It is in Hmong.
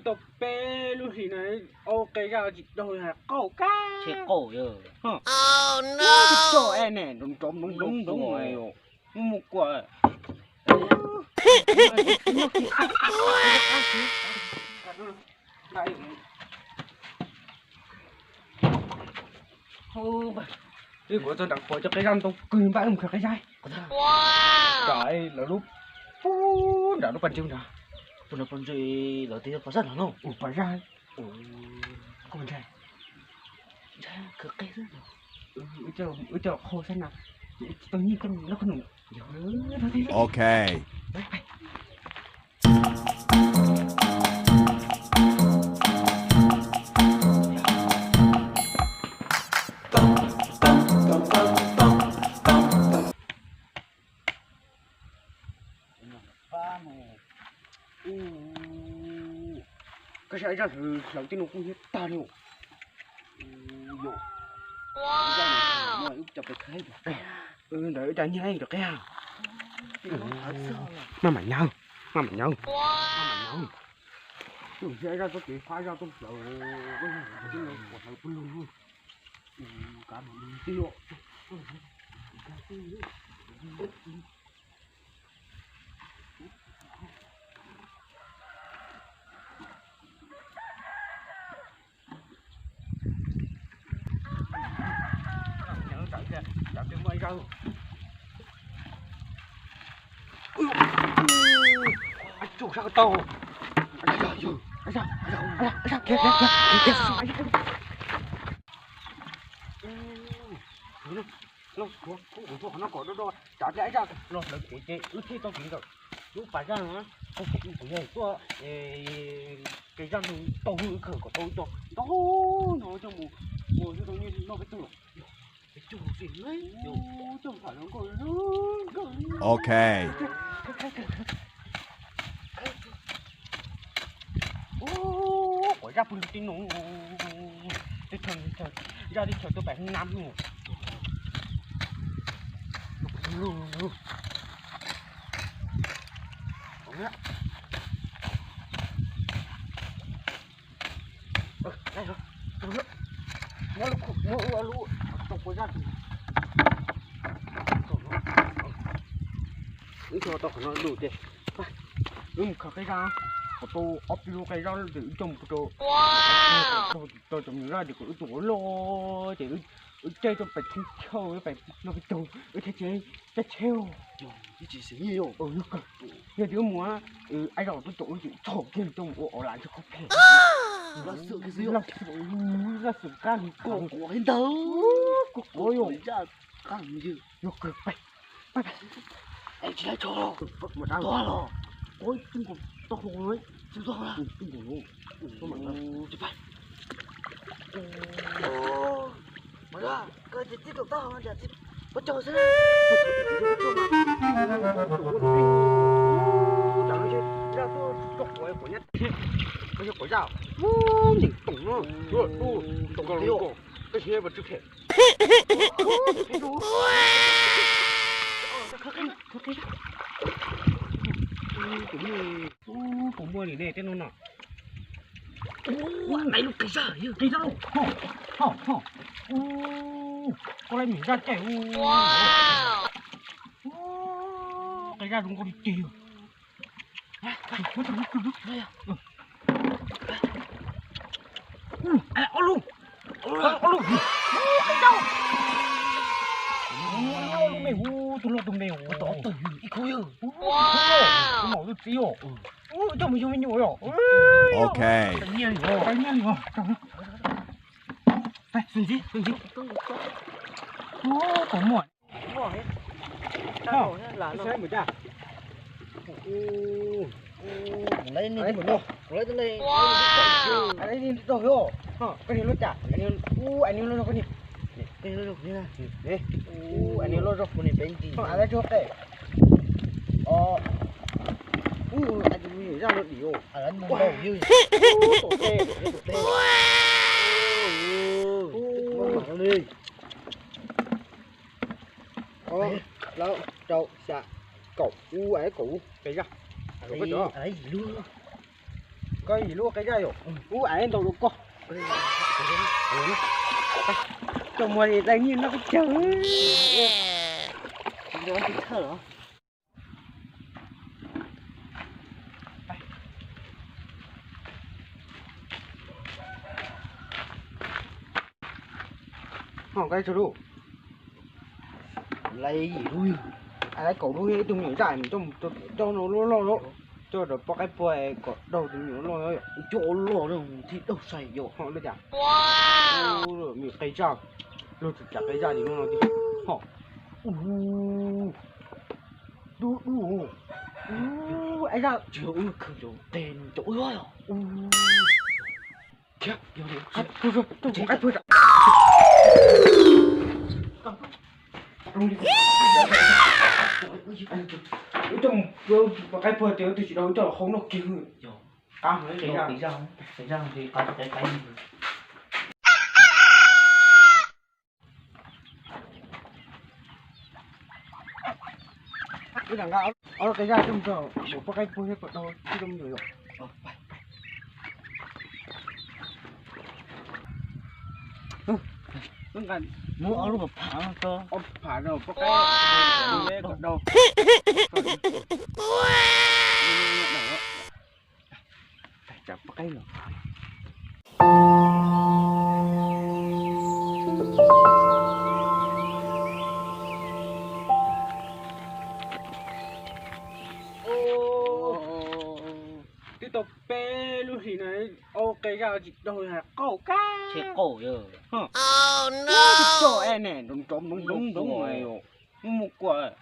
Tau peb lub hlis no, ua qe zaj tsis tau hais qaug kab. Tsis qaug yog. Tsis tau es ne, nrov nrov nrov nrov nrov, mus kuam. Kuv txog nram qhuav cov qe zaj ntau kawg, npaj wb mus khaws qe zaj. Nram lawv lub, nram lub pas ntses nrad. Tus nram pas ntses lawv tias pas zaj no no. Ua pas zaj. Koj ntshai? Ntshai, khaws qe xwb. Wb coj qhau xwb na. Tsis tau nyiaj koj lub khob noom. Ok. Koj saib zaj hlawv tej no kuj hnyiab tag li. Ntawd ib co nyiag cov qe. Maj mam nyav, maj mam nyav, maj mam nyav. Zaj txoj kev fab zaj tuaj hlawv, hlawv pw lug. Kav mam li tij. Los kuv tuaj qhov no kom do do, tsam ib zaj los hlawv kev ces wb thiaj tau kev ntawm lub pas zaj no. Kuv yog tuaj kev zaj ntau, tau wb khawm kom tau ib co ntau no coj mus ua zoo tau nyiaj noj peb tug. Ok. Quav zaj pw lug tij no, zaj teb chaws tuaj pem nam. Wb tau qhov no lug ces wb mus khaws qe zaj, kom tau ob peb lub qe zaj ces wb coj mus rau, rau cov me nyuam zaj ces kom wb tau ua loj ces wb caij tau pais thoob chaw, pais noj peb caug, wb thiaj tsis caij tsheb. Yog tias wb mus, ai zaj tuaj caum wb ces txhom kiag coj mus ua lam ntshe qhov phem. Laj xwm qab li kuv ntawd, kuv quav yog qab yog kawg pais. Tsis tau los, kuv tsis tau los, tsis tau los. Mas koj tsis tib tau tau, koj tsis tau xwb. Koj yog quav zaj, nyeem toom no, toom koj los koj, koj siab pas tsw khem. Kuv muaj li ne tej no no. Ua, lub qe zaj, qe zaj lauj. Ho, ho, ho. Koj lawv niam zaj caij. Qe zaj zoo nkauj li tiag. Ob lub, ob lub, qe zaj. Lub me hu, tus loj tus me hu. Tus maum tus txiv os. Coj mus yug me nyuam os. Ok. Nyiaj li os. Nyiaj li os. Xwb ntxiv, xwb ntxiv. Tus muam. Saib mus cas. Kuv lawv li rau hwv os. Koj niag loj cas? Ub, ais niag loj zog koj niag. Ub, ais niag loj zog kuv niag peb ntsis. Ais lawv tsis qe. Os. Ub, ais tus me nyuam zaj no dim os. Ais lawv mus ntaus ywg. Ub, tus teb, tus teb. Ub, tus teb. Ob, plaub, rau, xya, kaum. Ub, ais kaum ub. Pes zaj. Ais lub. Koj yim lub qe zaj yom, ub, ais ntau rau koj. Coj muag li dai nyiaj noj peb caug. Ho, koj tshuav lub, lawv yim lub, lawv kaum lub, ib tug me nyuam zaj, coj mus rau no loj loj, coj rau poj qaib puag kom daug tus me nyuam loj loj. Coj ua loj thiaj daug sai yom. Ho, li cas? Me nyuam qe zaj, luag tsis cas qe zaj li no tiag. Ho, ub, dub dub, ub, ais zaj, tsis yog ub, khwv rau qe rau ub. Ub, coj mus poj qaib puag tias tus tsis daug coj los hau noj kiag. Qab heev li qe zaj. Wb rov nqa ob lub qe zaj coj mus rau poj qaib puag thiab kom daug tib zoo yom. Muab ob lub phav rau poj qaib kom daug. Tsam poj qaib los. Twb tau peb lub hlis no, ua qe zaj tsis daug, hais qaug kab. Tsis tso es ne, nrov nrov nrov nrov, mus mus kuam.